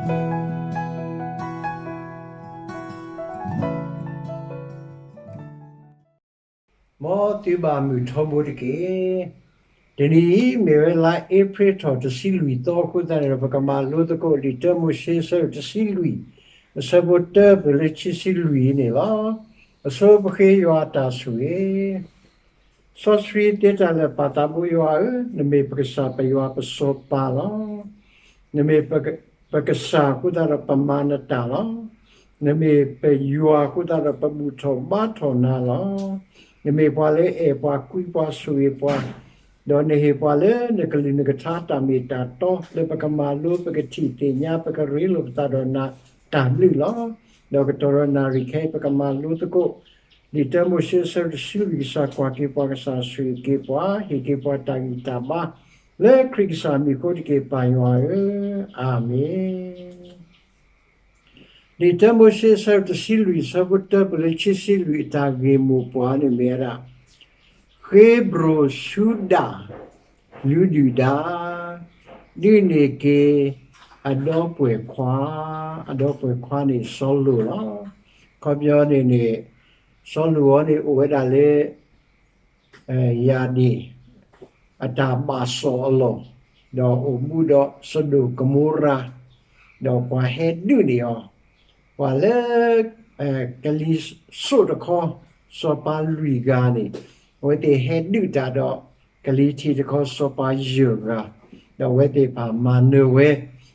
မ်သုဘၣ်မုာ်ထီဘိတက့ၢ်. တနံၤအံၤ မ့ၢ်ဝဲလါအ့ဖြ့ၣ်ထီၣ်တဆံလွံၢ်သီအဃိသတးန့ၣ်ဒီး ပကမၤလိသကိးလံာ်တၢမိၤၡ့အဆၢဒိၣ်တဆံလွံၢ် အဆၢဖိတၢပၢၢ်လၢခံဆံလွံၢ်အံၤန့ၣ်လီၤ. အဆိပဃ့ယွၤအတၢ်ဆိၣ်ဂ့ၤ စီဆှံသ့တၢ်လၢာ် ပၢ်သးဘိယွၤဧၢ, နမ့ၢ်ပကစၢ်ပယွၤပစီၤပၤလီၤ. နမ့ၢ်ပကစၢ်အဃိသတးဒီး ပမၤနတၢ်လီၤ. နမ့ၢ်ပယွၤအဃိသတးဒီး ပဘူၣ်ထီၣ်ဘါထီၣ်နၤလီၤ. နမ့ၢ်ပှၤလၢအဲၣ်ပှၤကွံပှၤဆိၣ်ဂ့ၤပှၤ, ဒီးနဟ့ၣ်ပှၤလၢနကလုၢ်နကထါတၢ်မ့ၢ်တၢ်တီ လၢပကမၤလိ ပကထံၣ်သ့ၣ်ညါ ပကရ့လိာ်ပသးဒီးနၤတၢ်ဘျုးလီၤ. ဒီးကတီၢ်ဒီးနၣ်ရံၣ်ခဲအံၤ ပကမၤလိသကိး လံာ်တၢမိၤၡ့အဆၢဒိၣ်တဆံလွံၢ် ကစၢ်ကွၢ်က့ၤပှၤ ကစၢ်ဆိၣ်ဂ့ၤက့ၤပှၤ ဟ့ၣ်က့ၤပှၤတၢ်ဂံၢ်တၢ်ဘါ လၢခရံာ်ကစၢ်မံၤအဃိတက့ၢ် ပၢ်ယွၤဧၢ, အၤမ့ၣ်. လံာ်တၢမိၤၡ့အဆၢဒိၣ်တဆံလွံၢ် အဆၢဖိတၢပၢၢ်လၢခံဆံလွံၢ် အတၢ်ဂ့ၢ်မိၢ်ပှၢ်န့ၣ်မ့ၢ်ဝဲဒၣ် ဃ့ဘြိၣ်ဆူဒၣ် လုၢ်ဒုၣ်ဒါ ဒုးန့ၢ်က့ၤ အဒီပုၢ်ဝဲၢ်ခွါ, အဒီပုၢ်ဝဲၢ်ခွါန့ၣ်စီၤလိာ်လီၤ. အခီပညီန့ၣ်န့ၣ် စီၤလိာ်အံၤန့ၣ် အိၣ်ဝဲဒၣ်လၢ ယၤဒ့ၣ် အတၢ်ဘၣ်စီၣ်အလီၢ်, ဒီးအိၣ်ဘူးဒီးစဒိၣ်ကမိရၤ, ဒီးပှၤဟဲဒုးန့ၢ်အီၤ, ပှၤလၢ ကလံၤစိးတခီ စီၤပၤလွံၢ်ဂၤန့ၣ် အဝဲသ့ၣ်ဟဲဒုးတၢ်ဒီး ကလံၤထံးတခီ စီၤပၤယဲၢ်ဂၤ, ဒီးအဝဲသ့ၣ်တဖၣ်မၤနၢၤဝဲ,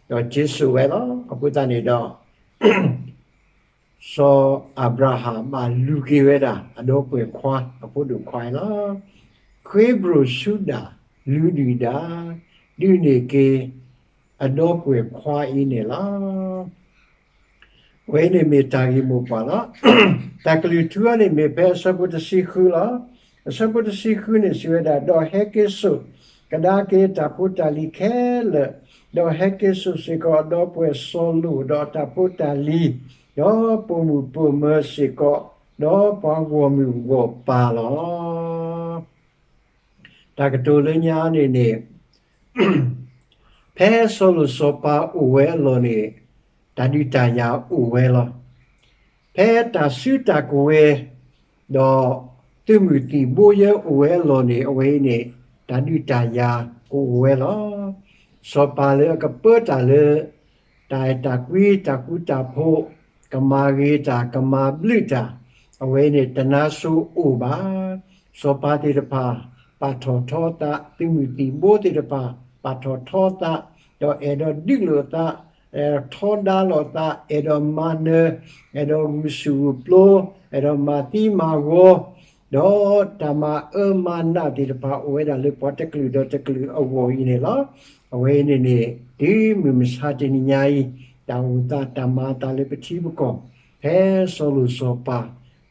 ဒီးစံၣ်စိၤဝဲလီၤ. အဃိသတးန့ၣ်ဒီး စီၤအၤဘြၤဟၣ်ဘၣ်လူၤက့ၤဝဲဒၣ် အဒီပုၢ်ဝဲၢ်ခွါ အဖိဒိၣ်ခွါအံၤလီၤ. ဃ့ဘြိၣ်ဆူဒၣ် လုၢ်ဒုၣ်ဒါ ဒုးန့ၢ်က့ၤ အဒီပုၢ်ဝဲၢ်ခွါအံၤန့ၣ်လီၤ. အဝဲအံၤန့ၣ်မ့ၢ်တၢ်ဂ့ၢ်မိၢ်ပှၢ်လီၤ. တၢ်ကလုၢ်ထူအံၤန့ၣ်မ့ၢ်ဖဲအဆၢဖိတဆံဃုလီၤ. အဆၢဖိတဆံဃုန့ၣ်စံးဝဲဒၣ်, ဒီးဟဲက့ၤစိာ်ကဒါက့ၤတၢ်ဖိတၢ်လံၤခဲလၢာ်, ဒီးဟဲက့ၤစိာ်စ့ၢ်ကီးအဒီပုၢ်ဝဲၢ်စီၤလိာ် ဒီးအတၢ်ဖိတၢ်လံၤ, ဒီးပိာ်မုၣ်ပိာ်မၢၤစ့ၢ်ကီး, ဒီးပှၤဂီၢ်မုၢ်ဂီၢ်ပၢ်လီၤ. တၢ်ကတိၤလၢညါန့ၣ်န့ၣ် ဖဲစီၤလိာ်စီၤပၤအိၣ်ဝဲအလီၢ်န့ၣ် တၢ်ဒုးတၢ်ယၤအိၣ်ဝဲလီၤ. ဖဲတၢ်စုတၢ်ကဝဲၤ ဒီးသုးမုၢ်သံၣ်ဘိယဲအိၣ်ဝဲအလီၢ်န့ၣ် အဝဲအံၤန့ၣ် တၢ်ဒုးတၢ်ယၤကအိၣ်ဝဲလီၤ. စီၤပၤလၢအကပၢတၢ်လၢ တၢ်အဲၣ်တၢ်ကွံ တၢ်ဃူတၢ်ဖိး, ကမၤဂ့ၤတၢ် ကမၤဘျုးတၢ်, အဝဲအံၤန့ၣ် တနါစိၤအိၣ်ဘၣ်. စီၤပၤသ့ၣ်တဖၣ် ပာ်ထီၣ်ထီအသး, သုးမုၢ်သံၣ်ဘိသ့ၣ်တဖၣ် ပာ်ထီၣ်ထီအသး, ဒီးအဲၣ်ဒိးဒုးလိာ်အသး, အဲၣ်ဒိးထီဒါလိာ်အသး, အဲၣ်ဒိးမၤနၢၤ, အဲၣ်ဒိးဂုာ်ဆူၣ်ဂုာ်ပျိ, အဲၣ်ဒိးမၤသံမၤဂီၤ, ဒီးတၢ်မၤအၢမၤနးသ့ၣ်တဖၣ် အိၣ်ဝဲဒၣ်လၢပှၤတကလုာ်ဒီးတကလုာ်အဂီၢ်အံၤန့ၣ်လီၤ. အဝဲအံၤန့ၣ်န့ၣ် တုၤမုၢ်မဆါတနံၤညါအံၤ တၢ်အိၣ်သးတၢ်မၤအသးလၢပထံပကီၢ် ဖဲစီၤလိာ်စီၤပၤ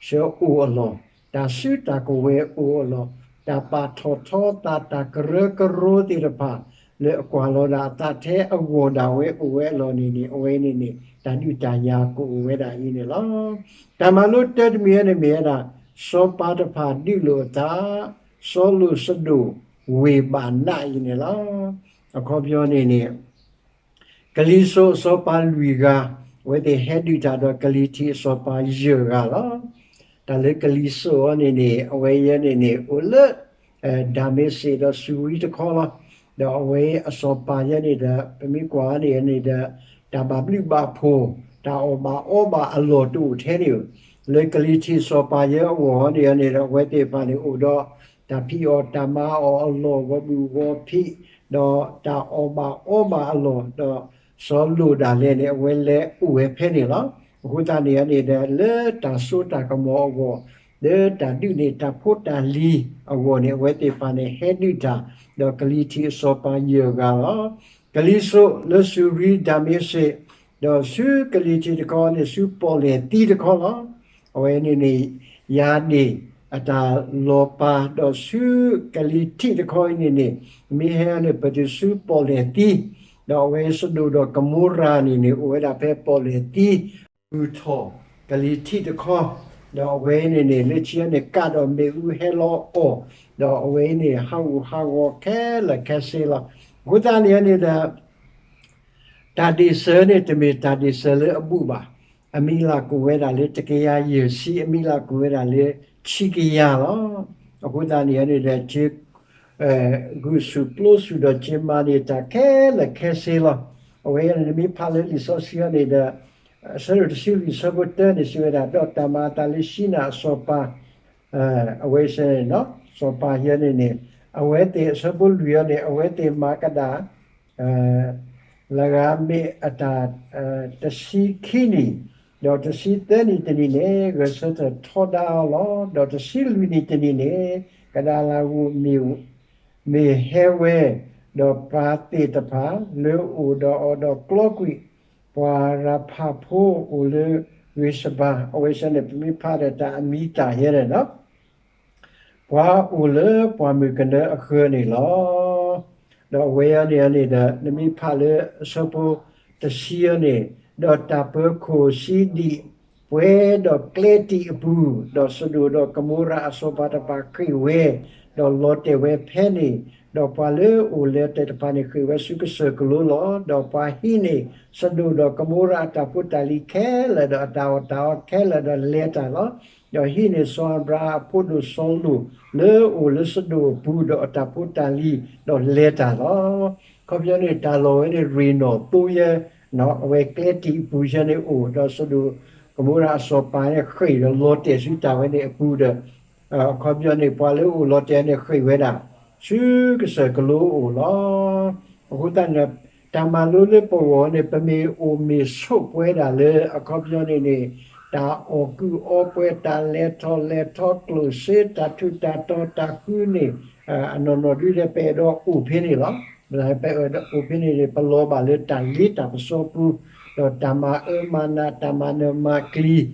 ဆှၢအိၣ်အလီၢ်, တၢ်စုတၢ်ကဝဲၤအိၣ်အလီၢ်, တၢ်ပာ်ထီၣ်ထီသး တၢ်ကရၢကရိသ့ၣ်တဖၣ် လၢအကွၢ်လီၤဒၣ်အသးထဲအဂီၢ်ဒၣ်ဝဲအိၣ်ဝဲအလီၢ်န့ၣ်န့ၣ် အဝဲန့ၣ်န့ၣ် တၢ်ဒုးတၢ်ယၤကအိၣ်ဝဲဒၣ်အံၤန့ၣ်လီၤ. တၢ်မၤလိတၢတမံၤအံၤန့ၣ်မ့ၢ်ဝဲဒၣ် စီၤပၤတဖၣ်ဒုးလိာ်အသး, စီၤလိာ်စဒိၣ်ဝ့ၢ်ဘၣ်နးအံၤန့ၣ်လီၤ. အခီပညီန့ၣ်န့ၣ် ကလံၤစိးအစီၤပၤလွံၢ်ဂၤ, အဝဲသ့ၣ်ဟဲဒုးတၢ်ဒီးကလံၤထံးအစီၤပၤယဲၢ်ဂၤလီၤ. တၢ်လၢကလံၤစိးအံၤန့ၣ်န့ၣ် အဝဲအံၤန့ၣ်န့ၣ် အိၣ်လၢ ဒၤမ့းစ့းဒီးစူၤရံတခီလီၤ. ဒီးအဝဲအစီၤပၤယဲန့ၣ်ဒီး ပမ့ၢ်ကွၢ်န့ၣ်န့ၣ်ဒီး တၢ်ဘၣ်ဘျုးဘၣ်ဖှိၣ် တၢ်အီၣ်ဘၣ်အီဘၣ်အလီၢ်တအိၣ်ထဲန့ၣ်ဧိၤ, လၢကလံၤထံးစီၤပၤယဲအဂီၢ်န့ၣ်န့ၣ်ဒီး အဝဲသ့ၣ်တဖၣ်န့ၣ်အိၣ်ဒီး တၢ်ဖံးအီၣ်တၢ်မၤအီၣ်အလီၢ် ဂီၤဘုၣ်ဂီၤဖံး ဒီးတၢ်အီၣ်ဘၣ်အီဘၣ်အလီၢ်, ဒီးစီၤလိာ်ဒၣ်လဲာ်န့ၣ် အဝဲလဲၤအိၣ်ဝဲဖဲန့ၣ်လီၤ. အဃိသတးန့ၣ်န့ၣ်ဒီး လၢတၢ်စိတၢ်ကမီၤအဂီၢ်, လၢတၢ်ဒုးန့ၢ်တၢ်ဖိတၢ်လံၤအဂီၢ်န့ၣ် အဝဲသ့ၣ်တဖၣ်န့ၣ် ဟဲဒုးတၢ် ဒီးကလံၤထံးအစီၤပၤယဲၢ်ဂၤလီၤ. ကလံၤစိးလၢစူၤရံဒၤမ့းစ့း, ဒီးဆူကလံၤထံးတခီန့ၣ် ဆူပီၣ်လဲၣ်သံတခီလီၤ. အဝဲန့ၣ်န့ၣ် ယၤဒ့ၣ်အတၢ်လီၤပာ်, ဒီးဆူကလံၤထံးတခီအံၤန့ၣ်န့ၣ် မ့ၢ်ဟဲန့ၣ် ပတုၤဆူပီၣ်လဲၣ်သံ, ဒီးအဝဲစဒိၣ်ဒီးကမိရၤန့ၣ်န့ၣ် အိၣ်ဝဲဒၣ်ဖဲပီၣ်လဲၣ်သံ, ဘူၣ်ထီၣ်ကလံၤထံးတခီ, ဒီးအဝဲန့ၣ်န့ၣ် လၢခံန့ၣ် ကးဒီးမ့ၣ်အူဟဲလီၤအီၣ်, ဒီးအဝဲန့ၣ် ဟးဂူာ်ဟးဂီၤခဲလၢာ်ခဲဆ့လီၤ. အဃိသတးန့ၣ်န့ၣ်ဒီး တၢ်ဒ့ၣ်စၢၤန့ၣ် တမ့ၢ်တၢ်ဒ့ၣ်စၢၤလၢအဘူးဘၣ်. အမံၤလၢ်ကအိၣ်ဝဲဒၣ်လၢတကယၤယဲၢ်ဆံ, အမံၤလၢ်ကအိၣ်ဝဲဒၣ်လၢဆံကယၤလီၤ. အဃိသတးန့ၣ်န့ၣ်ဒီး က့ၤဂုာ်ဆူၣ်ပျိဆူၣ်ဒီးက့ၤမၤန့ၢ်တၢ်ခဲလၢာ်ခဲဆ့လီၤ. အဝဲန့ၣ် နမ့ၢ်ဖးလၢလံာ်စီဆှံအံၤန့ၣ်ဒီး အဆၢဒိၣ်တဆံလွံၢ်အဆၢဖိတၢန့ၣ် စံးဝဲဒၣ်, ဒီးတၢ်မၤအသးလၢၡံနၢ်အစီၤပၤ အဝဲစ့ၢ်န့ၣ် စီၤပၤဟံန့ၣ်န့ၣ်, အဝဲသ့ၣ်အဆၢဖိလွံၢ်အံၤန့ၣ် အဝဲသ့ၣ်မၤကဒါ လၢဂၤမ့ၢ်အတၢ် တဆံခံနံၣ်, ဒီးတဆံသၢနံၣ်တနံၣ်န့ၣ် ဂဲၤဆၢထၢၣ်ထီဒါအီၤလီၤ. ဒီးတဆံလွံၢ်နံၣ်တနံၣ်န့ၣ် ကဒါလၤဝူးမ့ၢ်ဟဲဝဲ, ဒီးပှၤသ့ၣ်တဖၣ်လၢအိၣ်ဒီးအီၤဒီးကျီကွံာ် ပှၤရၤဖးဖိအိၣ်လၢဂ့ၤစဘၤ, အဝဲစ့ၢ်န့ၣ် ပမ့ၢ်ဖးဒီးတၢ်အမံၤတၢ်ယဲန့ၣ်လီၤ. ပှၤအိၣ်လၢပှၢ်မုၢ်ကနၢအဃၢၤန့ၣ်လီၤ. ဒီးအဝဲအံၤန့ၣ်န့ၣ်ဒီး နမ့ၢ်ဖးလၢအဆၢဖိတဆံအံၤန့ၣ်, ဒီးတၢ်ပၢၤခိၣ်စံဒံးပှဲၤဒီးကျဲတံာ်အပူၤ, ဒီးစဒိၣ်ဒီးကမိရၤအစီၤပၤတဖၣ်ဃ့ၢ်ဝဲ, ဒီးလီၤတဲာ်ဝဲဖဲန့ၣ်, ဒီးပှၤလၢအိၣ်လၢတဲာ်တဖၣ်န့ၣ် ဃ့ၢ်ဝဲဆူကစၢၢ်ကလိလီၤ. ဒီးပှၤဟံးန့ၢ်စဒိၣ်ဒီးကမိရၤအတၢ်ဖိတၢ်လံၤခဲလၢာ် ဒီးအတၢ်အီၣ်တၢ်အီခဲလၢာ်ဒီးလဲၤတၢ်လီၤ. ဒီးဟံးန့ၢ်စီၤအၤဘြၤဟၣ်အဖိဒိၣ်စီၤလိာ် လၢအအိၣ်လၢစဒိၣ်အပူၤ ဒီးအတၢ်ဖိတၢ်လံၤ ဒီးလဲၤတၢ်လီၤ. အခီပညီန့ၣ် တၢ်လီၢ်ဝဲန့ၣ် ရ့ၣ်နီၣ်သိယဲ, အဝဲကျဲတံာ်အပူၤယဲန့ၣ်အိၣ်, ဒီးစဒိၣ်ကမိရၤအစီၤပၤန့ၣ်ဃ့ၢ်ဒီးလီၤတဲာ်ဆူတၢ်ဝဲန့ၣ်အပူၤဒီး အခီပညီန့ၣ် ပှၤလၢအအိၣ်လီၤတဲာ်န့ၣ် ဃ့ၢ်ဝဲဒၣ်ဆူကစၢၢ်ကလိအအိၣ်လီၤ. အဃိသတးန့ၣ် တၢ်မၤလိလၢပဂီၢ်န့ၣ် ပမ့ၢ်အိၣ်မ့ၢ်ဆိးပှဲၤဒၣ်လၢ အခီပညီန့ၣ်န့ၣ် တၢ်အီၣ်ကုၢ်အီပှဲၤ တၢ်လဲၤထီၣ်လဲၤထီ ကျိၣ်စ့ တၢ်ထူးတၢ်တီၤ တၢ်ဃုန့ၣ် အနီၢ်နီၢ်ဒုးဒီး ပအဲၣ်ဒိးအိၣ်ဖဲန့ၣ်လီၤ. ပအဲၣ်ဒိးအိၣ်ဖဲန့ၣ်န့ၣ် ပလီၤဘၣ်လၢတၢ်လ့တၢ်ပစီပူၤ, ဒီးတၢ်မၤအၢမၤနး တၢ်မၤနၢၤမၤကျံၤ, ဒီး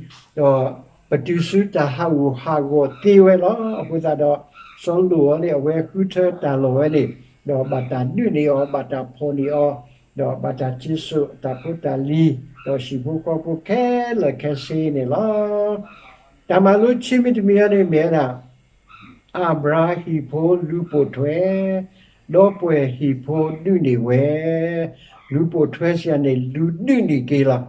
ပတုၤဆူတၢ်ဟးဂူာ်ဟးဂီၤသ့ဝဲလီၤ. အဃိသတးဒီး စီၤလိာ်အံၤန့ၣ် အဝဲဃုထၢတၢ်လီၢ်ဝဲန့ၣ်, ဒီးဘၣ်တၢ်ဒုးန့ၢ်အီၤ ဘၣ်တၢ်ဖီၣ်န့ၢ်အီၤ, ဒီးဘၣ်တၢ်စံၣ်စိၤအတၢ်ဖိတၢ်လံၤ, ဒီးဟံၣ်ဖိဃီဖိခဲလၢာ်ခဲဆ့န့ၣ်လီၤ. တၢ်မၤလိခံမံၤတမံၤအံၤန့ၣ်မ့ၢ်ဝဲဒၣ် အၤဘြၤဟၣ်ဟံၣ်ဖိလူၤပိာ်ထွဲ, ဒီပုၢ်ဝဲၢ်ဟံၣ်ဖိဒုးန့ၢ်ဝဲ, လူၤပိာ်ထွဲစံးန့ၣ် လူၤဒုးန့ၢ်က့ၤလီၤ.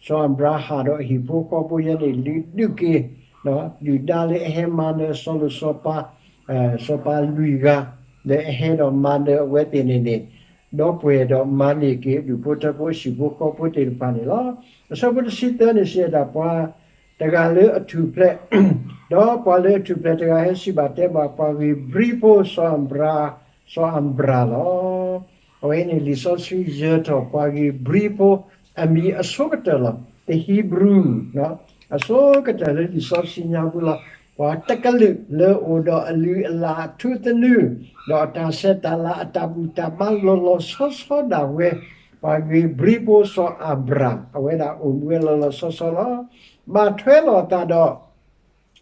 စီၤအၤဘြၤဟၣ်ဒီးအဟံၣ်ဖိဃီဖိယဲန့ၣ် လူၤဒုးက့ၤ, ဒုၣ်ဒါလၢအဟဲမၤနၢၤစီၤလိာ်စီၤပၤ, စီၤပၤလွံၢ်ဂၤ, လၢအဟဲဒီးမၤနၢၤအဝဲသ့ၣ်န့ၣ်န့ၣ်, ဒီပုၢ်ဝဲၢ်ဒီးမၤန့ၢ်က့ၤအဒူၣ်ဖိထၢဖိဟံၣ်ဖိဃီဖိသ့ၣ်တဖၣ်န့ၣ်လီၤ. အဆၢဖိတဆံသၢန့ၣ် စံးဝဲဒၣ် ပှၤတဂၤလၢအထူၣ်ဖျဲး, ဒီးပှၤလၢအထူၣ်ဖျဲးတဂၤဟဲစံးဘၣ်တဲဘၣ် ပှၤဂ့ၤဘြံဖိစီၤအၤဘြၤ, စီၤအၤဘြၤလီၤ. အဝဲန့ၣ်လံာ်စီဆှံယၢၤထီၣ် ပှၤဂ့ၤဘြံဖိအမံၤအဆိကတၢၢ်လီၤ. The Hebrew, အဆိကတၢၢ်လၢလံာ်စီဆှံညါပူၤလီၤ. ပှၤတကလုာ်လၢအိၣ်ဒီးအလုၢ်အလၢ်အထူသနူ, ဒီးအတၢ်ဆဲးတၢ်လၤအတၢ်ဘူၣ်တၢ်ဘါလီၤလီၤဆီဆီဒၣ်ဝဲ, ပှၤဂ့ၤဘြံဖိစီၤအၤဘြၤ, အဝဲဒၣ်အိၣ်မူဝဲလီၤလီၤဆီဆီလီၤ. ဘၣ်ထွဲလိာ်အသးဒီး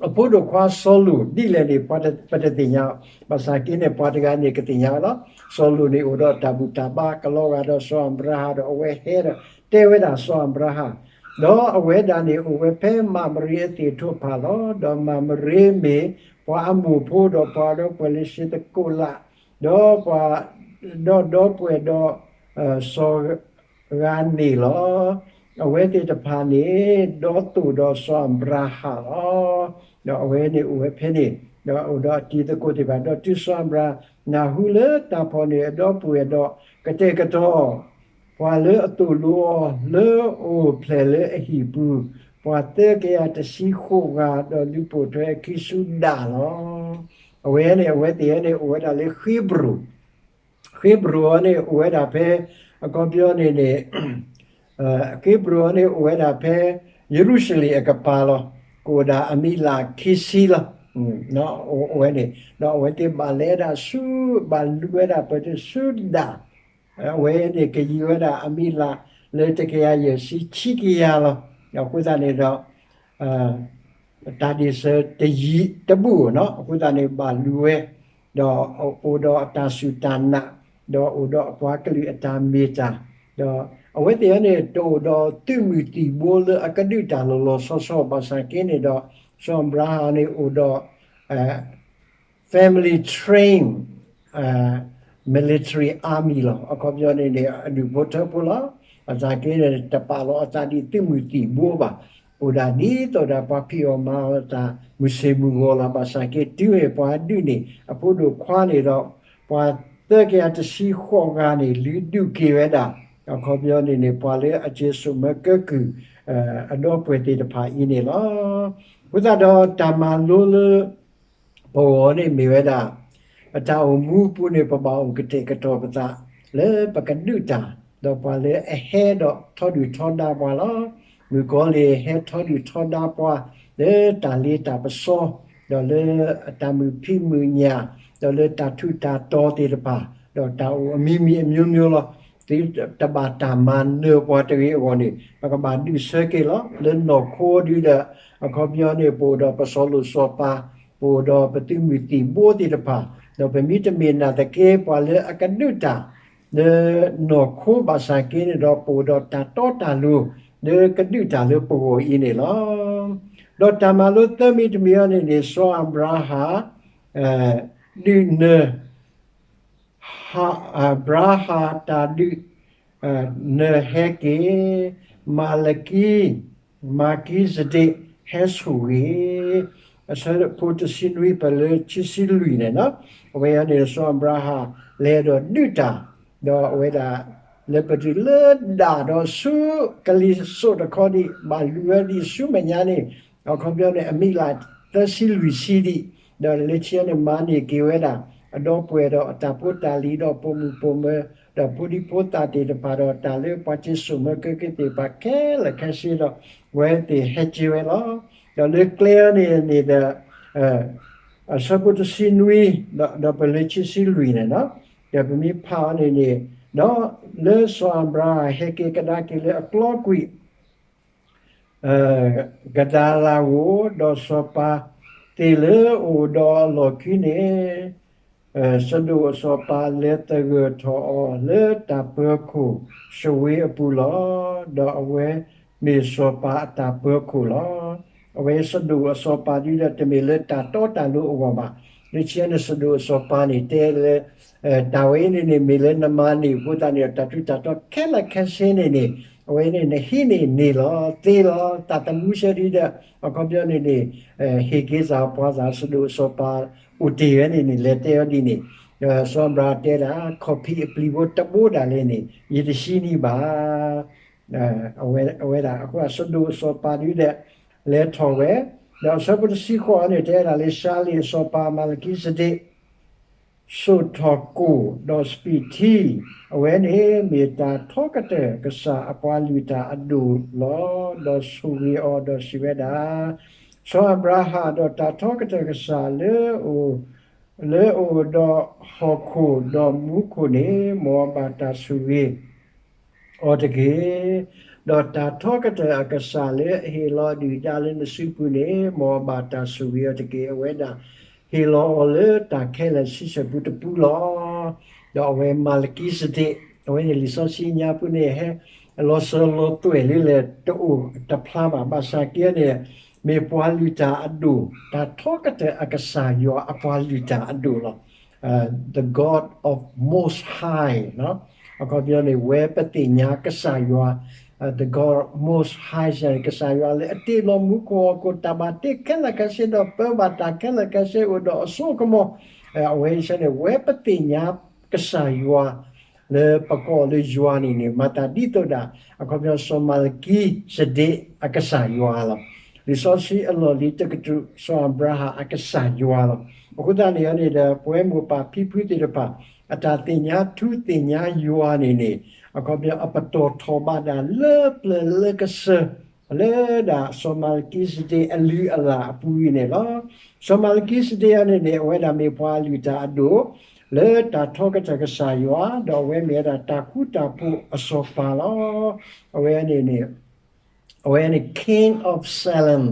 အဖိဒိၣ်ခွါစီၤလိာ်ဒ်လဲၣ်န့ၣ် ပတသ့ၣ်ညါ, ဘၣ်ဆၣ်က့န့ၣ် ပှၤတဂၤန့ၣ်ကသ့ၣ်ညါဝဲလီၤ. စီၤလိာ်န့ၣ်အိၣ်ဒီးတၢ်ဘူၣ်တၢ်ဘါ ကလီၤဂာ်ဒီးစီၤအၤဘြၤဟၣ်ဒီး အဝဲဟဲဒီးတဲဝဲဒၣ်စီၤအၤဘြၤဟၣ်, ဒီးအဝဲဒၣ်န့ၣ်အိၣ်ဝဲဖဲမးမရ့အသ့ၣ်ထိၣ်ဖးလီၤ. ဒီးမးမရ့မ့ၢ်ပှၤအမိၢ်ဖိ ဒီးပှၤဒီပုၢ်ဝဲၢ်လၢစ့တကိးလး, ဒီးပှၤ, ဒီးဒီပုၢ်ဝဲၢ်ဒီးစီၤ ဂၤန့ၣ်လီၤ. အဝဲသ့ၣ်တဖၣ်န့ၣ် ဒီသိၣ်ဒီးစီၤအၤဘြၤဟၣ်လီၤ. ဒီးအဝဲန့ၣ်အိၣ်ဝဲဖဲန့ၣ်, ဒီးအိၣ်ဒီးအတံၤသကိးသ့ၣ်တဖၣ်, ဒီးတုၤစီၤအၤဘြၤဟၣ်နၢ်ဟူလၢတၢ်ဖီၣ်န့ၢ်အဒီပုၢ်ဝဲၢ်ဒီးကတဲာ်ကတီၤ ပှၤလၢအသိၣ်လိအီၤလၢအအိၣ်ဖျဲၣ်လၢအဟံၣ်ပူၤ, ပှၤသၢကယၤတဆံဃိးဂၤ, ဒီးလူၤပိာ်ထွဲအခံဆူဒၣ်လီၤ. အဝဲန့ၣ် အဝဲသ့ၣ်န့ၣ်အိၣ်ဝဲဒၣ်လၢဃ့ဘြိၣ် ဃ့ဘြိၣ်အံၤန့ၣ် အိၣ်ဝဲဒၣ်ဖဲ အခီပညီန့ၣ်န့ၣ် ဃ့ဘြိၣ်အံၤန့ၣ် အိၣ်ဝဲဒၣ်ဖဲ ယရူၤၡလ့ၣ်အကပၤလီၤ. ကအိၣ်ဒၣ်အမံးလးခံဆံလီၤ. အဝဲန့ၣ် ဒီးအဝဲသ့ၣ်ဘၣ်လဲၤဒၣ်ဆူ ဘၣ်လူၤဝဲဒၣ်ပၢၢ်ဆူဒၣ်, အဝဲန့ၣ် ကယံၤဝဲဒၣ်အမံးလးလၢတကယၤယဲၢ်ဆံခံကယၤလီၤ. အဃိသတးန့ၣ်ဒီး တၢ်ဒ့ၣ်စၢၤတယံာ်တဘူးဧိၤနီၤ, အဃိသတးန့ၣ် ဘၣ်လူၤဝဲ, ဒီးအိၣ်ဒီးအတၢ်စူၢ်တၢ်နာ်, ဒီးအိၣ်ဒီးအပှၤကလုာ်အတၢ်မ့ၢ်တၢ်, ဒီးအဝဲသ့ၣ်အံၤန့ၣ် တအိၣ်ဒီးသုးမုၢ်သံၣ်ဘိလၢအကဒုးတၢ်လီၤလီၤဆီဆီ ဘၣ်ဆၣ်က့န့ၣ်ဒီး စီၤအၤဘြၤဟၣ်န့ၣ်အိၣ်ဒီး family train military army လီၤ. အခီပညီန့ၣ်န့ၣ် အဒူၣ်ဖိထၢဖိလီၤ. ဘၣ်ဆၣ်က့န့ၣ် တပာ်လီၤအသးဒ်သုးမုၢ်သံၣ်ဘိဘၣ်. အိၣ်ဒၣ်ဒ်သိးဒီးပှၤဖံးအီၣ်မၤအီၣ်အသး မုၢ်ဆ့ၣ်မုၢ်ဂီၤလီၤ. ဘၣ်ဆၣ်က့တုၤမ့ၢ်ပှၤဒုးန့ၢ် အဖိဒိၣ်ခွါန့ၣ်ဒီး ပှၤသၢကယၤတဆံဃိးဂၤန့ၣ် လုၢ်ဒုးက့ၤဝဲဒၣ် အခီပညီန့ၣ်န့ၣ် ပှၤလၢအစံၣ်စိၤမၢကၢကုၢ် အဒီပုၢ်ဝဲၢ်သ့ၣ်တဖၣ်အံၤန့ၣ်လီၤ. အဃိသတးဒီးတၢ်မၤလိလၢ ပဂီၢ်န့ၣ်မ့ၢ်ဝဲဒၣ် အတၢ်အိၣ်မူပူၤန့ၣ် ပဘၣ်အိၣ်ကတဲာ်ကတီၤပသး လၢပကဒုးတၢ် ဒီးပှၤလၢအဟဲဒီးထီဒုၣ်ထီဒါပှၤလီၤ. မုၣ်ကီၤလံၢ်ဟဲထီဒုၣ်ထီဒါပှၤ လၢတၢ်လ့တၢ်ပစီ ဒီးလၢအတၢ်မုာ်ဖံးမုာ်ညၣ် ဒီးလၢတၢ်ထူးတၢ်တီၤသ့ၣ်တဖၣ် ဒီးတၢ်အိၣ်အမံၤမံၤအမျိုးမျိုးလီၤ. သုတဘၣ်တၢ်မၤနၢၤပှၤတဂ့ၤအဂီၢ်န့ၣ် ပကဘၣ်ဒုးဆၢက့ၤလီၤ. လၢနီၢ်ခိဒုဒီး အခီပညီန့ၣ် ပအိၣ်ဒီးပစီၤလိၣ်စီၤပၤ ပအိၣ်ဒီးပသုးမုၢ်သံၣ်ဘိသ့ၣ်တဖၣ် ဒီးပမ့တမ့ၢ်နာ်သက့ ပှၤလၢအကဒုးတၢ် လၢနီၢ်ခိဘၣ်ဆၣ်က့န့ၣ်ဒီး ပအိၣ်ဒီးတၢ်တီတၢ်လိၤ လၢကဒုးတၢ်လၢပဂီၢ်အံၤန့ၣ်လီၤ. ဒီးတၢ်မၤလိသၢမံၤတမံၤအံၤန့ၣ်န့ၣ် စီၤအၤဘြၤဟၣ် ဒုးနၢၤ အၤဘြၤဟၣ်တၢ်ဒုး နၢၤဟဲက့ၤ မၤလကံ မၤကံစဒ့း ဟဲဆိၣ်ဂ့ၤ အဆၢဖိတဆံနွံ ပလၢခံဆံလွံၢ်န့ၣ်လီၤ. အဝဲအံၤန့ၣ် စီၤအၤဘြၤဟၣ် လဲၤဒီးဒုးတၢ် ဒီးအဝဲဒၣ် လၢပတုၤလၢဒၣ်ဒီးဆူကလံၤစိးတခီဒံး ဘၣ်လူၤဝဲဒံးဆူမဲာ်ညါန့ၣ် အခီပညီန့ၣ် အမံးလးသၢဆံလွံၢ်ဆံဒံး ဒီးလၢခံန့ၣ် မၤန့ၢ်က့ၤဝဲဒၣ် အဒီပုၢ်ဝဲၢ်ဒီးအတၢ်ဖိတၢ်လံၤဒီးပိာ်မုၣ်ပိာ်မၢၤ ဒီးဖိဒံဖိသၣ်သ့ၣ်တဖၣ်ဒီးတၢ်လၢပှၤစံၣ်စိၤမၢကၢကုၢ်သ့ၣ်တဖၣ်ခဲလၢာ်ခဲဆ့ဒီး အဝဲသ့ၣ်ဟဲက့ၤဝဲလီၤ. ဒီးလၢကျဲအံၤန့ၣ်န့ၣ်ဒီး အဆၢဖိတဆံနွံ ဒီးပလၢခံဆံလွံၢ်န့ၣ်လီၤ. ဒီးပမ့ၢ်ဖးအီၤန့ၣ်န့ၣ် ဒီးလၢစီၤအၤဘြၤဟၣ်ဟဲက့ၤကဒါက့ၤလၢအကျီကွံာ် ကဒၤလၤဧိၤ ဒီးစီၤပၤသ့ၣ်လၢအအိၣ်ဒီးအလီၢ်ခံန့ၣ် စဒိၣ်အစီၤပၤလဲၤသဂၢၢ်ထီၣ်အီၤလၢတၢ်ပၢၤခိၣ် ၡဝ့အပူၤလီၤ. ဒီးအဝဲမ့ၢ်စီၤပၤအတၢ်ပၢၤခိၣ်လီၤ. အဝဲစဒိၣ်အစီၤပၤဒ်ဒီး တမ့ၢ်လၢတၢ်တီတၢ်လိၤအဂီၢ်ဘၣ်. လၢခံန့ၣ် စဒိၣ်အစီၤပၤန့ၣ်တဲလၢ တၢ်ဝဲအံၤန့ၣ်န့ၣ် မ့ၢ်လၢနမၤန့ၢ်အဃိသတးန့ၣ် တၢ်ထူးတၢ်တီၤခဲလၢာ်ခဲဆ့န့ၣ်န့ၣ် အဝဲန့ၣ်နဟံးန့ၢ်န့ၢ်လီၤ သ့လီၤ တၢ်သမူဆၢဒ်ဒီး အခီပညီန့ၣ်န့ၣ် ဟ့ၣ်က့ၤသးပှၤသး စဒိၣ်အစီၤပၤအိၣ်တ့ၢ်ဝဲန့ၣ်န့ၣ် လဲၤတဲဝဲဒ်န့ၣ် စီၤအၤဘြၤဟၣ်တဲဒၣ် ခီၣ်ဖံးအပျံၤဖိတဘိဒၣ်လဲာ်န့ၣ် ယတဟံးန့ၢ်ဘၣ်. အဝဲဒၣ် အဃိ စဒိၣ်အစီၤပၤဒ်ဒီး လဲၤထီၣ်ဝဲ ဒီးအဆၢဖိတဆံဃိးန့ၣ် တဲဒၣ်လၢ ၡၤလ့ၣ်အစီၤပၤ မၤလကံစဒ့း စိာ်ထီၣ်ကိၣ်ဒီးစပံးထံ, အဝဲန့ၣ်မ့ၢ်တၢ်ထီကတၢၢ်ကစၢ်အပှၤလုၢ်တၢ်အဒိၣ်လီၤ. ဒီးဆိၣ်ဂ့ၤအီၤဒီးစံးဝဲဒၣ်, စီၤအၤဘြၤဟၣ်, ဒီးတၢ်ထီကတၢၢ်ကစၢ်လၢ လၢအအိၣ်ဒီးဟီၣ်ခိၣ်ဒီးမူခိၣ်န့ၣ် မ်အဘၣ်တၢ်ဆိၣ်ဂ့ၤ အီၤတက့ၢ်. ဒီးတၢ်ထီကတၢၢ်အကစၢ်လၢအဟ့ၣ်လီၤဒုၣ်ဒါလၢနစုပူၤန့ၣ် မ်အဘၣ်တၢ်ဆိၣ်ဂ့ၤအီၤတက့ၢ်. အဝဲဒၣ်ဟ့ၣ်လီၤအီၤလၢတၢ်ခဲလၢာ်ဆံဆဲၣ်ပူတပူလီၤ. ဒီးအဝဲမၤလကံစဒ့း, အဝဲန့ၣ်လံာ်စီဆှံညါပူၤန့ၣ် ဟဲလီၤစၢၤလီၤသွဲၣ်လံလဲၣ် တအိၣ်တဖျါဘၣ်. ဘၣ်ဆၣ်က့န့ၣ် မ့ၢ်ပှၤလုၢ်တၢ်အဒိၣ်, တၢ်ထီကတၢၢ်အကစၢ်ယွၤအပှၤလုၢ်တၢ်အဒိၣ်လီၤ. The God of Most High အခီပညီန့ၣ် ဝဲပသ့ၣ်ညါကစၢ်ယွၤ the God Most High န့ၣ် ကစၢ်ယွၤလၢအတ့လီၤမူခိၣ်ဟီၣ်ခိၣ် တၢ်ဘၣ်တ့ခဲလၢာ်ခဲဆ့ဒီး ပၢဘၣ်တၢ်ခဲလၢာ်ခဲဆ့ အိၣ်ဒီးအစိအကမီၤ, အဝဲအံၤန့ၣ် ဝဲပသ့ၣ်ညါကစၢ်ယွၤ လၢပကိးလၢယွၤန့ၣ်န့ၣ် မၤတၢ်ဒ်သိးဒၣ် အခီပညီ စီၤမၤလကံစဒ့းအကစၢ်ယွၤလီၤ. လံာ်စီဆှံအလီၢ်လံၤတကတြူၢ် စီၤအၤဘြၤဟၣ်အကစၢ်ယွၤလီၤ. အဃိသတးန့ၣ်န့ၣ်ဒီး ပဝဲမိၢ်ပၢ်ဖံဖုသ့ၣ်တဖၣ် အတၢ်သ့ၣ်ညါထူသ့ၣ်ညါယွၤန့ၣ်န့ၣ် အခီပညီ အပတီၢ်ထီၣ်ဘၣ်ဒၣ်လၢပျၢၤလၢကစၢၢ် လၢဒၣ်စီၤမၤလကံစဒ့းအလုၢ်အလၢ်အပူၤအံၤန့ၣ်လီၤ. စီၤမၤလကံစဒ့းအံၤန့ၣ်န့ၣ် အဝဲဒၣ်မ့ၢ်ပှၤလုၢ်တၢ်အဒိၣ် လၢတၢ်ထီကတၢၢ်ကစၢ်ယွၤ, ဒီးအဝဲမ့ၢ်ဝဲဒၣ်တၢ်ဃူတၢ်ဖိးအစီၤပၤလီၤ. အဝဲန့ၣ်န့ၣ် အဝဲန့ၣ် King of Salem,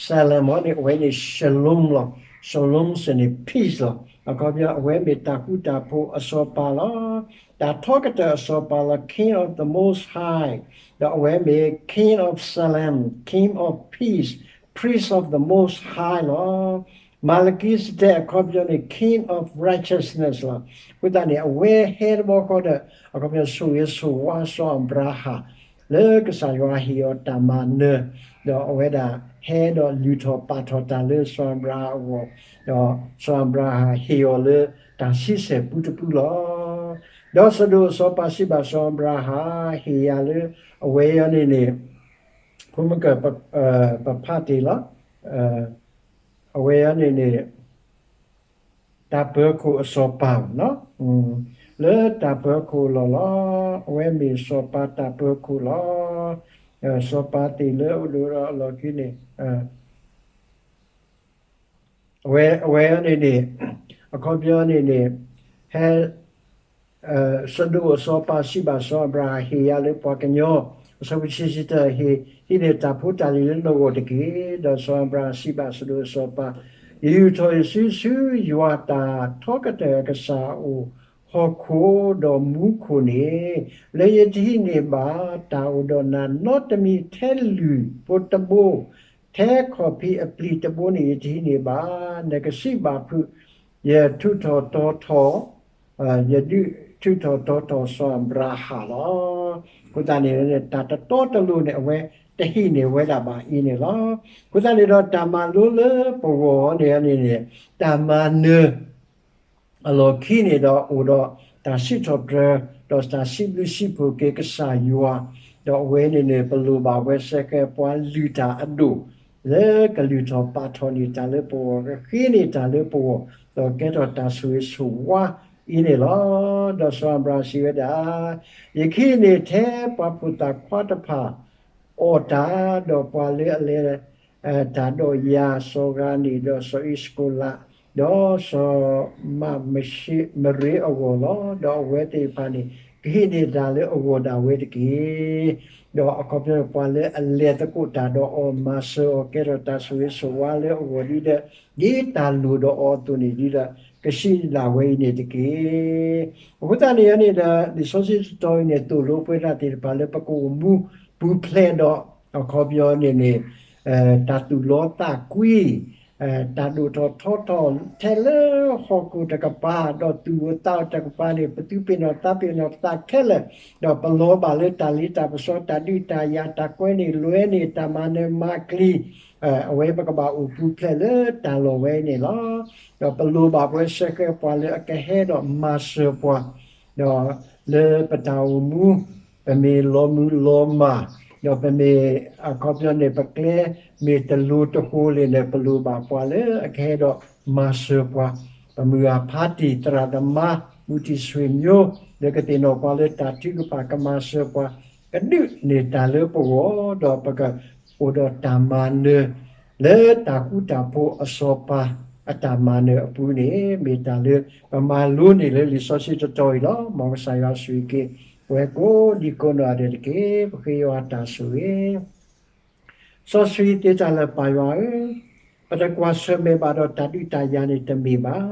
Salem အံၤန့ၣ် အဝဲန့ၣ် Shalom လီၤ. Shalom စ့ၢ်န့ၣ် peace လီၤ. အခီပညီ အဝဲမ့ၢ်တၢ်ဃူတၢ်ဖိးအစီၤပၤလီၤ. တၢ်ထီကတၢၢ်အစီၤပၤလီၤ. King of the Most High, ဒီးအဝဲမ့ၢ် King of Salem, King of Peace, Prince of the Most High လီၤ. မၤလကံစတဲးအခီပညီန့ၣ် King of Righteousness လီၤ. အဃိသတးန့ၣ် အဝဲဟဲတဘျီဃီဒီး အခီပညီဆိၣ်ဂ့ၤဆိၣ်ဝါစီၤအၤဘြၤဟၣ် လၢကစၢ်ယွၤဟ့ၣ်အီၤတၢ်မၤနၢၤ, ဒီးအဝဲဒၣ်ဟဲဒီးလုၢ်ထီၣ်ပာ်ထီၣ်တၢ်လၢစီၤအၤဘြၤဟၣ်အဂီၢ်, ဒီးစီၤအၤဘြၤဟၣ်ဟ့ၣ်အီၤလၢတၢ်ဆံဆဲၣ်ပူတပူလီၤ. ဒီးစီၤဒိၣ်အစီၤပၤစံးဘၣ်စီၤအၤဘြၤဟၣ်, ဟ့ၣ်ယၤလၢအဝဲအံၤန့ၣ်န့ၣ် ဖိမုၣ်က ပဖးတ့ၢ်လီၤ. အဝဲအံၤန့ၣ်န့ၣ် တၢ်ပၢၤခိၣ်အစီၤပၤ, လၢတၢ်ပၢၤခိၣ်လီၤလီၤ. အဝဲမ့ၢ်စီၤပၤတၢ်ပၢၤခိၣ်လီၤ. စီၤပၤသ့ၣ်လၢအအိၣ်ဒီးအလီၢ်ခံန့ၣ် အဝဲအံၤန့ၣ်န့ၣ် အခီပညီန့ၣ်န့ၣ် ဟဲ စီၤဒိၣ်အစီၤပၤစံးဘၣ်စီၤအၤဘြၤဟၣ်, ဟ့ၣ်ယၤလၢပှၤကညီ, အဆၢဖိခံဆံတၢ ဟ့ၣ် ဟံးန့ၢ်တၢ်ဖိတၢ်လံၤလၢနဂီၢ်တက့ၢ်. ဒီးစီၤအၤဘြၤဟၣ်စံးဘၣ်စီၤဒိၣ်အစီၤပၤ, ယယူာ်ထီၣ်ယစုဆူယွၤတၢ်ထီကတၢၢ်အကစၢ်အအိၣ်, ဟီၣ်ခိၣ်ဒီးမူခိၣ်န့ၣ်, လၢယတဟံးန့ၢ်ဘၣ်တၢ်အိၣ်ဒီးနၤ နီတမံၤထဲလုၢ်ဖိတဘိ ထဲခီၣ်ဖံးအပျံၤတဘိန့ၣ် ယတဟံးန့ၢ်ဘၣ်. နကစံးဘၣ်ဖုး, ယထုးထီၣ်တီထီၣ်, ယဒုးထုးထီၣ်တီထီၣ်စီၤအၤဘြၤဟၣ်လီၤ. အဃိသတးန့ၣ် တၢ်တတီတလိၤန့ၣ် အဝဲတဟ့ၣ်န့ၢ်ဝဲဒၣ်ဘၣ်အံၤန့ၣ်လီၤ. အဃိသတးန့ၣ်ဒီး တၢ်မၤလိလၢပဂီၢ်န့ၣ်န့ၣ် တၢ်မၤနၢၤ အလီၢ်ခံန့ၣ်ဒီးအိၣ်ဒီးတၢ်စံးထီၣ်ပတြၢၤ, ဒီးတၢ်စံးဘျုးစံးဖှိၣ်က့ၤကစၢ်ယွၤ, ဒီးအဝဲန့ၣ်န့ၣ် ပလိၣ်ဘၣ်ဝဲစဲဃဲပှၤလုၢ်တၢ်အဒိၣ်, လၢကလုၢ်ထီၣ်ပာ်ထီၣ်န့ၢ်တၢ်လၢပဂီၢ်, ကဃ့န့ၢ်တၢ်လၢပဂီၢ်, ဒီးကဲထီၣ်တၢ်ဆိၣ်ဂ့ၤဆိၣ်ဝါအံၤန့ၣ်လီၤ. ဒီးစီၤအၤဘြၤဟၣ်စံးဝဲဒၣ်, ယကဟံးန့ၢ်ထဲပှၤဖိသၣ်ခွါတဖၣ် အီၣ်တၢ်, ဒီးပှၤလၢအလဲၤ တၢ်ဒီးယၤ စီၤဂၤန့ၣ်ဒီးစီၤအံၣ်စကိၤလး, ဒီးစီၤမၤမရ့အဂီၢ်လီၤ. ဒီးအဝဲသ့ၣ်တဖၣ်န့ၣ် ကဟ့ၣ်န့ၢ်တၢ်လၢအဂီၢ်ဒၣ်ဝဲတက့ၢ်. ဒီးအခီပညီန့ၣ် ပှၤလၢအလဲၤသကိးတၢ်ဒီးအီၤ မၤစၢၤအီၤ ကဲထီၣ်တၢ်ဆိၣ်ဂ့ၤဆိၣ်ဝါလၢအဂီၢ်ဒ်ဒီး ဒ်တၢ်လိၣ်ဒီးအီၤအသိးန့ၣ်ဒ်ဒီး ကစံးဒၣ်ဝဲအံၤန့ၣ်တက့ၢ်. အဃိသတးန့ၣ်န့ၣ်ဒီး လံာ်စီဆှံတတီၤအံၤန့ၣ် သိၣ်လိပဝဲဒၣ်သ့ၣ်တဖၣ်လၢပကအိၣ်မူပူၤဖျဲးဒီး အခီပညီန့ၣ်န့ၣ် တၢ်သူၣ်လီသးကွံ, တၢ်ဒိၣ်ထီၣ်ထီထီၣ်ထဲလၢဟီၣ်ခိၣ်တကပၤ, ဒီးသူၣ်အိၣ်သးအိၣ်တကပၤန့ၣ် ပသူပ့ၤနီၣ်သးပ့ၤနီၣ်ပသးခဲလၢာ်, ဒီးပလီၤဘၣ်လၢတၢ်လ့တၢ်ပစီ တၢ်ဒုးတၢ်ယၤ တၢ်ကွဲန့ၢ်လွဲန့ၢ် တၢ်မၤနၢၤမၤကျံၤ, အဝဲပကဘၣ်အိၣ်ပူၤဖျဲးလၢတၢ်လီၢ်ဝဲအံၤန့ၣ်လီၤ. ဒီးပလိၣ်ဘၣ်ပဝဲစဲဃဲပှၤလၢအကဟဲဒီးမၤစၢၤပှၤ, ဒီးလၢပတၢ်အိၣ်မူ ပမ့ၢ်လီၤမုၢ်လီၤမၢ်, ဒီးပမ့ၢ်အခီပညီန့ၣ် ပကျဲမ့ၢ်တလိၤတဃိၤလံန့ၣ် ပလိၣ်ဘၣ်ပှၤလၢအကဟဲဒီးမၤစၢၤပှၤ, ပမုၢ်ဂၢ်ဖါတံၢ် သရၣ်သမါ မုၢ်တံၢ်ဆွေမျိုး လၢကသ့ၣ်နီၣ်ပှၤလၢတၢ်ထုကဖၣ် ကမၤစၢၤပှၤ, ကဒုးန့ၢ်တၢ်လၢပဂီၢ် ဒီးပကအိၣ်ဒီးတၢ်မၤနၢၤ လၢတၢ်ဃူတၢ်ဖိးအစီၤပၤအတၢ်မၤနၢၤအပူၤန့ၣ် မ့ၢ်တၢ်လၢပမၤလိန့ၢ်လၢလံာ်စီဆှံတတီၤအံၤလီၤ. မ်ကစၢ်ယွၤဆိၣ်ဂ့ၤက့ၤ ပဝဲကိးဒံကိးနီၢ်ဂၤဒဲးတက့ၢ်. ပဃ့ယွၤတၢ်ဆိၣ်ဂ့ၤ စီဆှံသ့တၢ်လၢာ်ပၢ်ယွၤဧၢ, ပတကွၢ်ဆၢၣ်မဲာ်ဘၣ်ဒီးတၢ်ဒုးတၢ်ယၤန့ၣ်တမ့ၢ်ဘၣ်.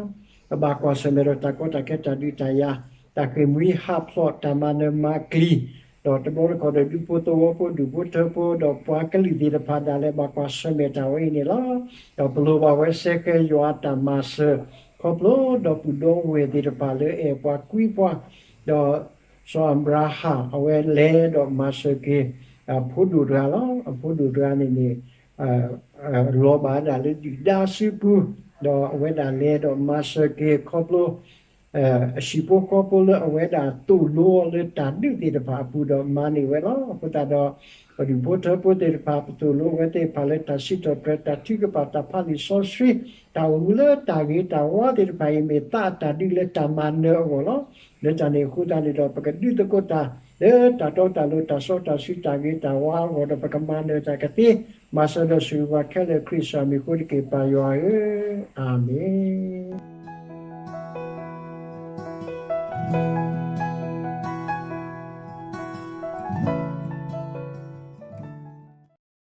ပဘၣ်ကွၢ်ဆၢၣ်မဲာ်ဒီးတၢ်ကီတၢ်ခဲ တၢ်ဒုးတၢ်ယၤ, တၢ်ဃ့ၢ်မှံဟးဖျိး တၢ်မၤနၢၤမၤကျံၤ, ဒီးတဘျီတခီၣ်ဒီးဒူဖိသဝီဖိ ဒူၣ်ဖိထၢဖိ ဒီးပှၤကလုာ်သ့ၣ်တဖၣ်ဒၣ်လဲာ် ဘၣ်ကွၢ်ဆၢၣ်မဲာ်တၢ်ဝဲအံၤန့ၣ်လီၤ. ဒီးပလိၣ်ဘၣ်ဝဲစဲဃဲယွၤအတၢ်မၤစၢၤ ခီဖျိဒီပုၢ်ဒီဝဲၢ်သ့ၣ်တဖၣ်လၢအဲၣ်ပှၤကွံပှၤ ဒီးစီၤအၤဘြၤဟၣ် အဝဲလဲၤဒီးမၤစၢၤက့ၤ အဖိဒိၣ်တဂၤလီၤ. အဖိဒိၣ်တဂၤန့ၣ်န့ၣ် လီၤဘၣ်ဒၣ်လၢဒုၣ်ဒါစုပူၤ, ဒီးအဝဲဒၣ်လဲၤဒီးမၤစၢၤက့ၤခီဖျိ အဟံၣ်ဖိဃီဖိလၢအဝဲဒၣ်သိၣ်လိအီၤလၢတၢ်ဒုးသ့ၣ်တဖၣ်အပူၤဒီးမၤန့ၢ်ဝဲလီၤ. အဃိသတးဒီး ပဒူၣ်ဖိထၢဖိသ့ၣ်တဖၣ် ပသိၣ်လိဝဲသ့ၣ်တဖၣ်လၢတၢ်စံးထီၣ်ပတြၢၤ တၢ်ထုကဖၣ် တၢ်ဖးလံာ်စီဆှံ တၢ်အိၣ်မူလၢတၢ်ဂ့ၤတၢ်ဝါသ့ၣ်တဖၣ်အံၤ မ့ၢ်သးအတၢ်ဒုးလၢတၢ်မၤနၢၤအဂီၢ်လီၤ. လၢတၢ်န့ၣ်အဃိသတးန့ၣ်ဒီး ပကဒုးသကိးတၢ် လၢတၢ်တီတၢ်လိၤ တၢ်စီတၢ်ဆှံ တၢ်ဂ့ၤတၢ်ဝါအဂီၢ်ဒီး ပကမၤနၢၤတၢ်ကသ့, မၤစၢၤဒီးဆိၣ်ဂ့ၤပှၤခဲလၢာ် ခရံာ်စၢ်မံၤအဃိတက့ၢ် ပၢ်ယွၤဧၢ, အၤမ့ၣ်.